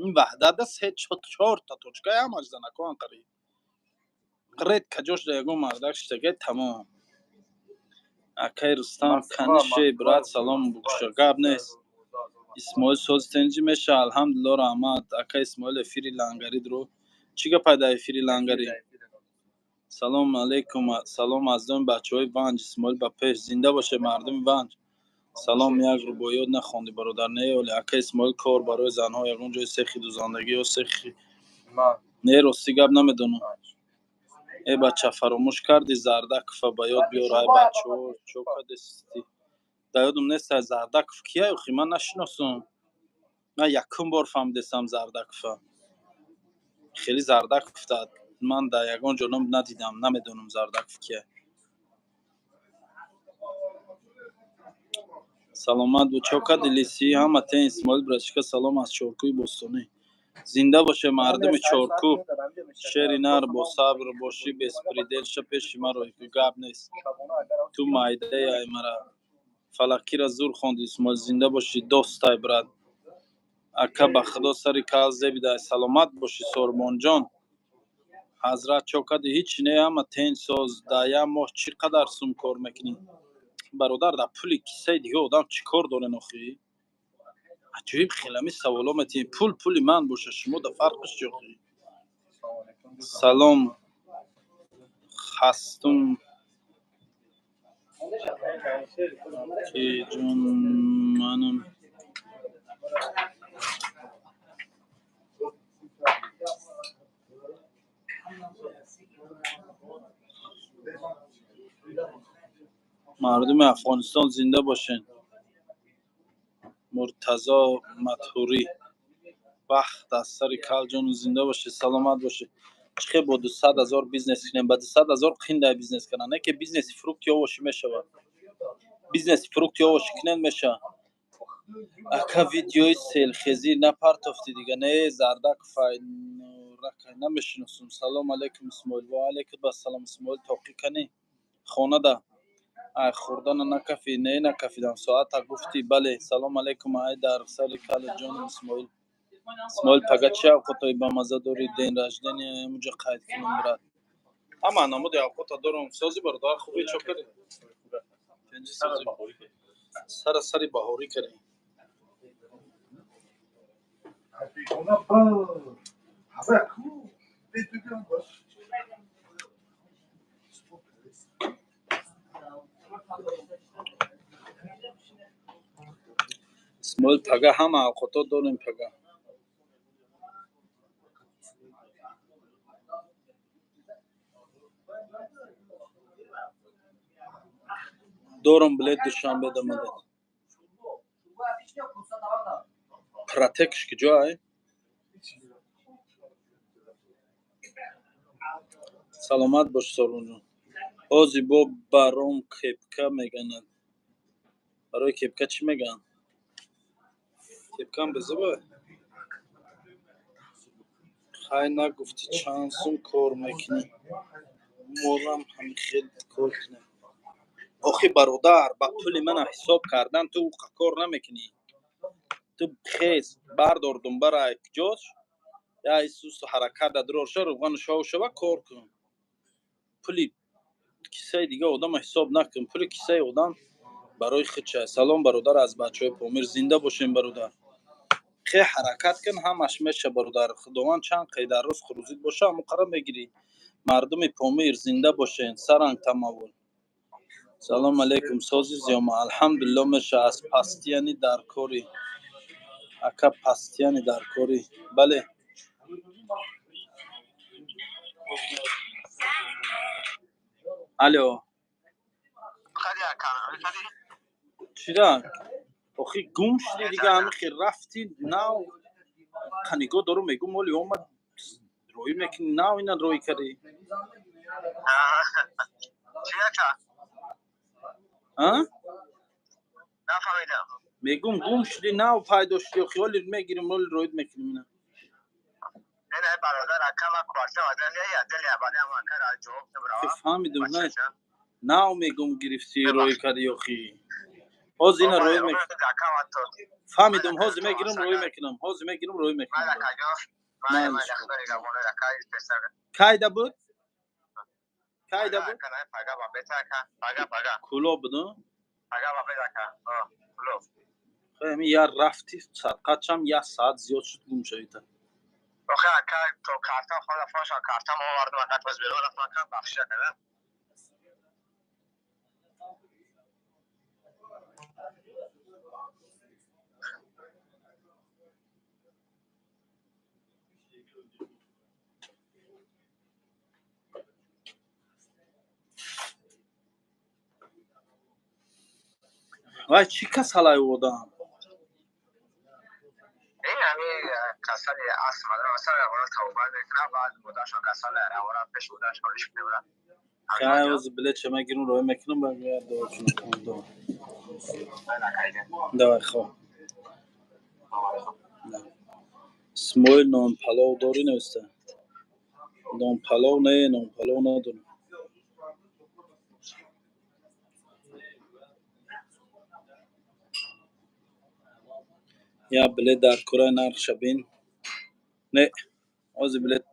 Ин Ваҳдатда се чорта точкаи ҳамаш занакҳоан қариб. Редко ҷош да ягон мардак шитагай, тамом. Акай Рустам, канише, брат, салом букуша. Гап нест. Исмоил, сози тенҷи меша? Алҳамдулилло, раҳмат. Ака Исмоил, эфири лангари дро. Чӣ гапай дар эфири лангарӣ? Салом алейкум, салом аз номи бачаҳои Ванҷ. Исмоил, ба пеш. Зинда боше мардуми Ванҷ. Салом, як рубоиёт нахондӣ, бародар. Не, оле. Ака Исмоил, кор барои занҳо ягон ҷои сехи дузандагӣ ё сехи? Не, рости гап, намедонам. Э бача, фаромӯш кардӣ Зардакова, ба ёд биёр. Ай бачаҳо, чо кадести? Дар ёдам нест, ай Зардаков кия охи, ман нашиносам. Ман якум бор фаҳмидестам Зардакова. Хеле Зардаков ман дар ягон ҷо надидам, намедонам Зардаков кия. Саломат буд. Чо кади, лиси? Ҳама тен. Исмоил братишка, салом аз Чоркӯи бостонӣ. Зинда боше мардуми Чоркӯ. Шери нар, бо сабр бошӣ, беспредел ша пеши маро. Гап нест, ту майдаи ай мара. Фалакира зур хонди, Исмоил, зинда бошӣ, достай, брат. Ака, ба худо, сари кал зебидай. Саломат бошӣ, Сорбонҷон. Ҳазрат, чо кади? Ҳичи не, ҳама тенҷ соз. Дар як моҳ чӣ қадар сум кор мекунӣ, бародар? Дар пули кисаи дига одам чӣ кор дорен охӣ? Аҷоиб хелами саволо метиҳем. Пул пули ман боша, шумо да фарқиш чӣ охӣ? Салом, хастум ки ҷон, манам. Мардуми Афғонистон зинда бошен. Муртазо Матҳурӣ, вақт аз сари кал ҷону, зинда бошед, саломат бошед. Чӣ хел бо 200 000 бизнес кунем? Ба 200 000 қиндай бизнес кардан, не ки бизнеси фрукти овоши мешавад. Бизнеси фрукти овоши кунен, мешавад. Ака, видеои селхезӣ напартофтӣ дига? Не, зардак файнуракай, намешиносум. Салом алейкум, Исмоил. Ва алейкум ассалом, Исмоил. Тоқӣ канӣ, хонада ай хӯрдана накафӣ? Не, накафидам. Соата гуфтӣ, бале. Салом алейкум, ай дар сари кали ҷонам, Исмоил. Исмоил, пага чӣ авқотҳои бамаза дорӣ? День рождения ҳамуҷа қайд кунем, брат. Ҳама намуди авқота дорам. Сози, бародар, хубе? Чо кардӣ? Тинҷи, сози? Сара сари баҳорӣ кардем. Бегона ба ҳава ку бедугам ба. Исмоил, пага ҳама авқотҳо дорем пага. Дорам билет, Душанбе дамадед. Протекш куҷо ай? Саломат бош, Сорунҷон. Ҳози бо баром кепка меганад. Барои кепка чӣ мегӯянд? Кепкам безеба? Хай, нагуфтӣ чанд сум кор мекунӣ? Морам ҳамин хел кор кунем. Охи, бародар, ба пули мана ҳисоб кардан ту уқа кор намекунӣ. Ту хез, бардор думбара, куҷош я исусу ҳаракат дадрор ша, рӯғану шов шава, кор кун. Пули кисаи дига одама ҳисоб накун, пули кисаи одам барои худша. Салом, бародар, аз бачаҳои Помир. Зинда бошем, бародар. Хе, ҳаракат кун, ҳамаш меша, бародар. Худованд чанд қай дар рӯз хурӯзит боша, ҳамон мегирӣ. Мардуми Помир зинда бошен. Саранг тамаввул. Салом алейкум, сози, зиёма? Алҳамдулилло, меша. Аз пастияни дар корӣ, ака? Пастияни дар корӣ, бале. Алё. Чира, охи, гум шуди дига, ҳами хел рафти. Нав қанигоҳ дорум, мегум, оли омад, роӣ мекунӣ, нав ина роӣ кардӣ. А мегум, гум шуди, нав пайдо шуди. Охи, оли мегирим, оли роид мекунем ина. Фаҳмидум, на нав мегум, гирифтӣ, роӣ кардӣ. Охи, ҳозир ина роӣ. Фаҳмидум, ҳозир мегирам, роӣ мекунам, ҳозир мегирам, роӣ мекунам. Кайда буд, кайда буд? Кӯлоб буд. Ҳами я рафти, садқатшам як соат зиёд шуд, гум шавида. Охе ака, то картам хона фоша, картам овардам ака, тоз берун рафтам ака, бахши ака. Вай, чӣ касалай одам? Ин ҳами касали астма дорам, асал равона тавба мекунам, баъд модаршон касали равона пеш модаршон ишқ мебарам. Хай, ҳозир билетша мегирам, роӣ мекунам, баъд дуо кунам. Давай, хоб. Исмоил, нонпалов дорӣ, нависта. Нонпалов не, нонпалов надорам. Я билет дар кораи, нархша бин. Не, ҳозир билет.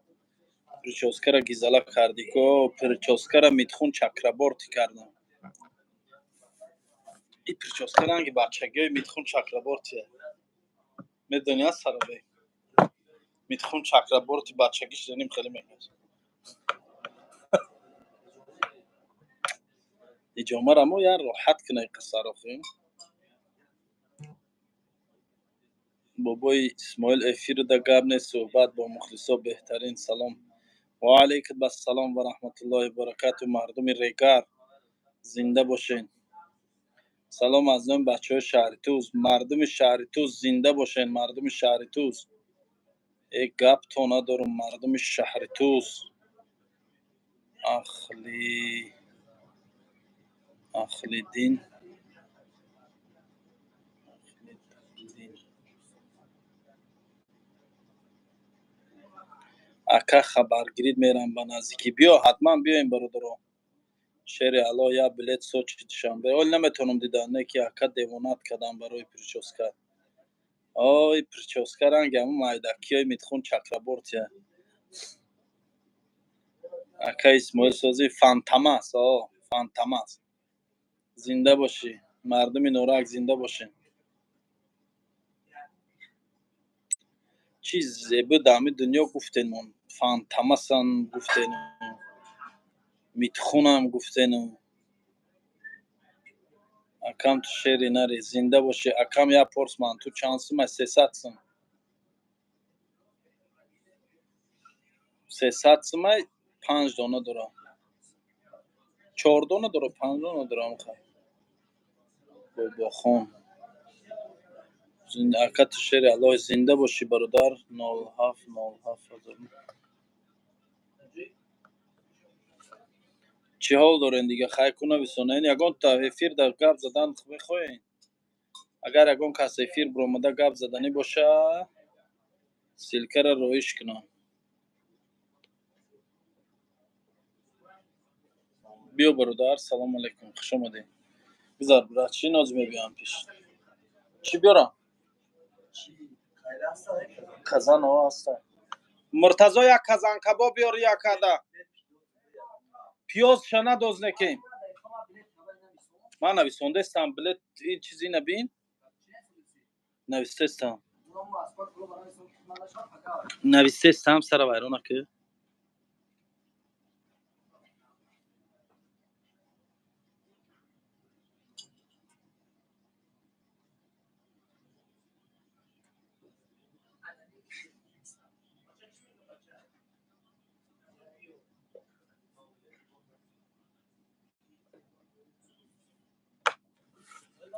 Прическара гизала кардӣ ко? Прическара Митхун Чакраборти кардам. И прическа ранги бачагиҳои Митхун Чакрабортия, медони, а сарабе Митхун Чакраборти бачагиш заним хеле мекард. Иҷомара мо як роҳат кунай қиссаро хӯем. Бобои Исмоил, эфирда гап нест, суҳбат бо мухлисо беҳтарин. Салом. Ва алайкум ассалом ва раҳматуллоҳи баракату. Мардуми Регар, зинда бошен. Салом аз номи бачаҳои шаҳри Туз. Мардуми шаҳри Туз, зинда бошен. Мардуми шаҳри Туз, э, гап то надорум. Мардуми шаҳри Туз, ахли Ахлиддин, Ахлиддин ака, хабаргирид мерам ба наздикӣ. Биё, ҳатман биёем, бародаро. Шери Алло, як билет Сочи, Душанбе. Оли наметавонам дида, не ки ака девонат кардам барои прическа. Ой, прическа ранги ҳамун майдакиҳои Митхун Чакрабортия. Ака Исмоил, сози Фантамас, о Фантамас. Зинда бошӣ, мардуми Норак, зинда бошед. Чӣ зебо дар ҳамин дунё гуфтенмон. Фантамасан гуфтену, Митхунам гуфтену. Акам, ту шери нари, зинда бошӣ. Акам, як порс манту чанд сум? 300 сум, 300 сумай, панҷ дона дора, чор дона дора, панҷ дона дора. Амха Бобохон, ака, ту шери Аллоҳ, зинда бошӣ, бародар. 07 07. Чӣ ҳол дорен дига? Хай ку, нависонен. Ягон та эфир дар гап задан мехоҳем? Агар ягон кас эфир биромада гап заданӣ боша, ссылка ра роиш кунам. Биё, бародар, салому алайкум, хуш омадед. Гузар, брат. Чӣ ноз мебиём пеш? Чӣ биёрам? Казан ҳаста. Муртазо, як казан кабоб биёр, якада пиёзша надоз. Неки ман нависондестам билет, ин чизи набин, навистестам, навистестам. Сара вайрона ки.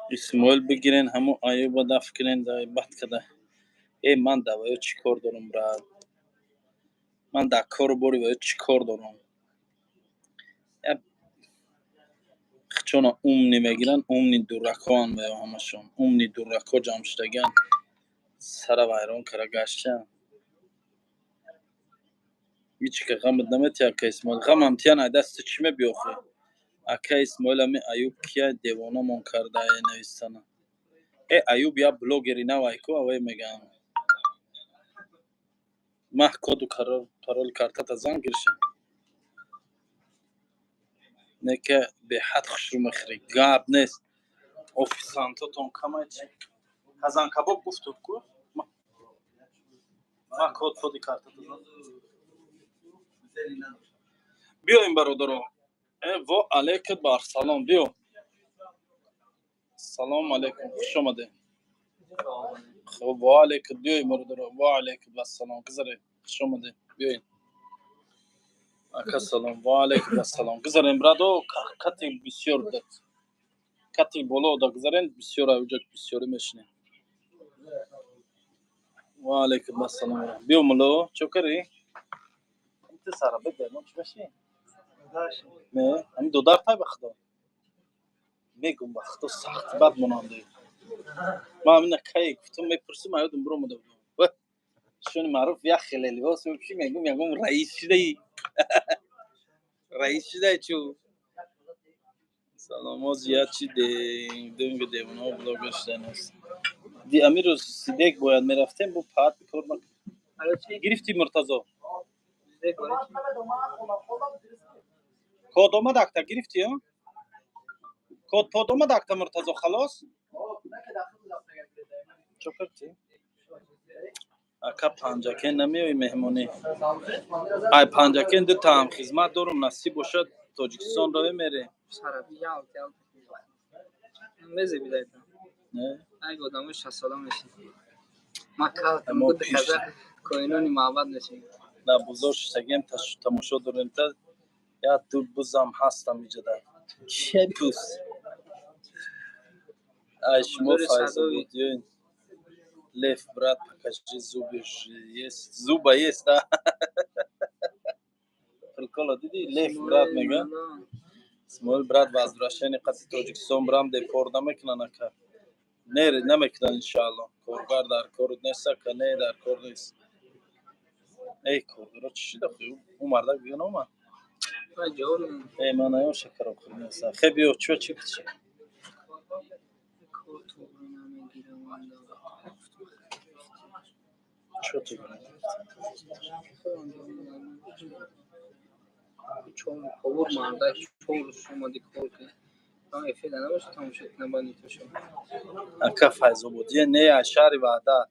Исмоил, бигирен ҳамо Аюба, даф кунен, бад када. Э, ман дар ваё чӣ кор дорам, брат? Ман дар кору бори ваё чӣ кор дорам? Чона умный мегиранд, умный дуракоан ваё, ҳамашон умный дурако ҷамъ шудагиан, сара вайрон кара гаштаан. Ҳеҷ ка ғамат наметиҳад, ака Исмоил. Ғамам тиян, ай дасти чӣ мебиёхӣ? Ака Исмоил, ами Аюб кия, девонамон кардае, нависана. Э, Аюб як блогери навай ку, авай мегӯям. Маҳ коду пароли картата зан гирша. Не ки беҳад хушрӯ мехӯрӣ, гап нест. Офисантотон камай чи? Казан кабоб гуфту ку? Ма код коди картата зан. Биёем, бародаро. Э, во алейкум барсалом, биё. Салому алейкум, хуш омадед. Хуб, ва алейкум, биёед, бародаро. Ва алейкум ассалом, гузаред, хуш омадед, биёед. Ака, салом, ва алейкум ассалом. Гузарем, брадо, кати бисёр кати боло да гузарен, бисёр уҷа бисёрӣ мешинем. Ва алейкум ассалом. Биё, мулло, чо карӣ? Ту сара бедермон чӣ мешӣ? Не, ҳамин додар тай, ба худо. Мегум, ба худо, сахт бад монандӣ. Ман ҳамина кай гуфтам, мепурсим, аёдум биромада будам. Шуни маъруф як хеле либос мепӯшӣ, мегум, ягон раис шудаи. Раис шудаи чӯ? Салом, оз я чи дунги девонаҳо блогер шудан аст. Ди амирӯз сидек бояд мерафтем, бу паат кор гирифти, Муртазо? Код омад, акта гирифти, ё? Код под омад, акта, Муртазо, халос? Чо кардӣ? Ака, Панҷакен намеои меҳмонӣ? Ай, Панҷакен дута ҳам хизмат дорум, насиб бошад, Тоҷикистон раве, мерем. Шарафи ялт ялт. Мезебидай. Не? Ай, одамои 60-сола мешин. Ма калтам Мо буд пиш. каза коинони маъбад мешин. Дар бозор шиштагием, тамошо дорем, та як ду бузам ҳастам иҷода. Чие буз? Ай, шумо Бозори Файзобод ёин. Лев, брат, покажи зубы же есть. Зуба есть, да? Прикола диди? Лев, брат, мега. Исмоил, брат, возвращение қати Тоҷикистон брам, депорт намекунан, ака? Не, намекунан, иншаалло. Коргар дар кор нест, ака, не, дар кор нест. Эй, коргаро чӣ шуда? Ӯ мардак дига наомад? Ҷавоб надод. Эй, ман наём, шакаро хӯрдаса. Хе, биё, чӣ чӣ чӣ? Кор туғри намегирам. Чӣ ту? Повур мардак 4 рӯз омади кор кунӣ. Ман эфира набошад, тамошо кунам, баъд нитошо. Ака, Файзободия не, аз шаҳри Ваҳдат.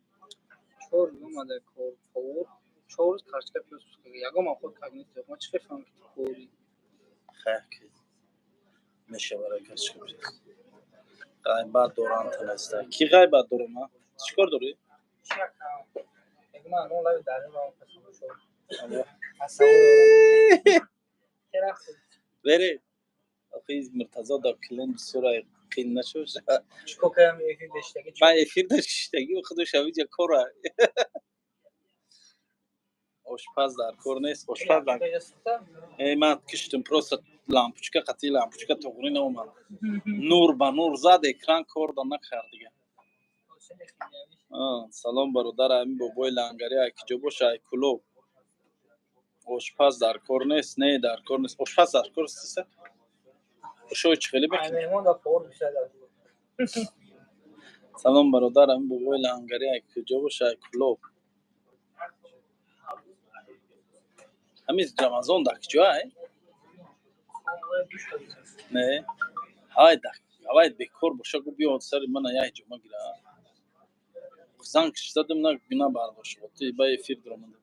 4 рӯз омада кор повур, 4 рӯз карточка пиёз пухта. Ягон ман худ как нест. Ман чӣ фаҳмам, ки ту кори? Хе, ки мешавад карточка пиёз. Ғайбат дорам танаста. Кӣ ғайбат дорам ман? Чӣ кор дорӣ? Чӣ ака? Мегӯ ман он лаби дарё равам, тамошо. Алло. Тасаввур дорам. Рафт. Бере. Охи, Муртазо да клиент бисёр ай қин нашуд. Чӣ кор кардам, эфир доштагӣ? Ман эфир доштагӣ, худаш авиҷа кора. Ошпаз дар кор нест, ошпаз дар. Эй, ман киштум, просто лампочка қати лампочка туғри наомад. Нур ба нур зад, экран кор да накард дига. Салом, бародар, ҳамин бобои лангари ай киҷо боша, ай Кулоб. Ошпаз дар кор нест, не, дар кор нест. Ошпаз дар кор аст? Ошои чӣ хеле мекунӣ? Меҳмон да повар бишад. Салом, бародар, ҳамин бобои лангари ай куҷо боша, ай Кулоб. Ҳамин Рамазон дар куҷо ай? Не, ҳай, да авай бекор боша, гу биё сари мана як ҷома гира. Занг задам, на бардошт, ти ба эфир дуромада.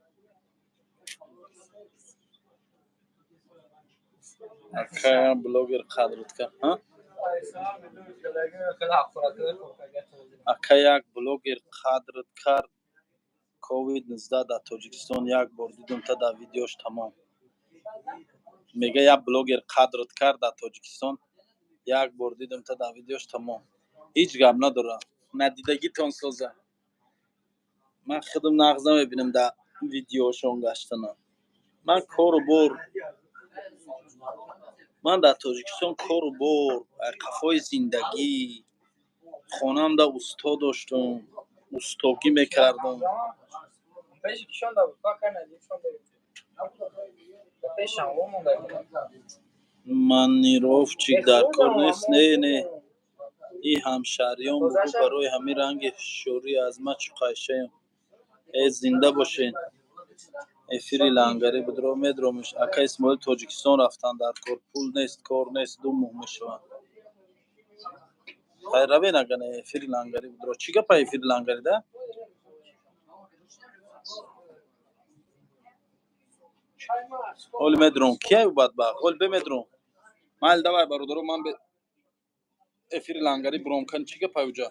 Ака, блогер қадрат кард, ҳа? Ака, як блогер қадрат кард. Ковид 19 дар Тоҷикистон як бор дидум та дар видеош, тамом. Мега, як блогер қадрат кард, дар Тоҷикистон як бор дидум та дар видеош, тамом. Ҳеҷ гап надорам, надидагитон соза. Ман худам нағз намебинам дар видеошон гаштанам. Ман кору бор, ман дар Тоҷикистон кору бор, қафои зиндагӣ, хонамда усто доштум, устогӣ мекардам. Пеши кишон да буд, кар надидишон да. Пешам монда. Монтировщик дар кор нест, не, не. И ҳамшаҳриён бугӯ, барои ҳамин ранги ҳушёрӣ аз ма чуқайшаем. Э, зинда бошен. Эфири лангарӣ будро, медромеш. Ака Исмоил, Тоҷикистон рафтан дар кор, пул нест, кор нест, 2 моҳ мешавад. Хайр, равен, ага не, эфири лангарӣ будро. Чӣ гапа эфири лангарӣ да? Оли медром, кияй ӯ бадбахт? Оли бемедром. Майли, давай, бародаро, ман бе эфири лангарӣ буром. Кани, чӣ гапа уҷа?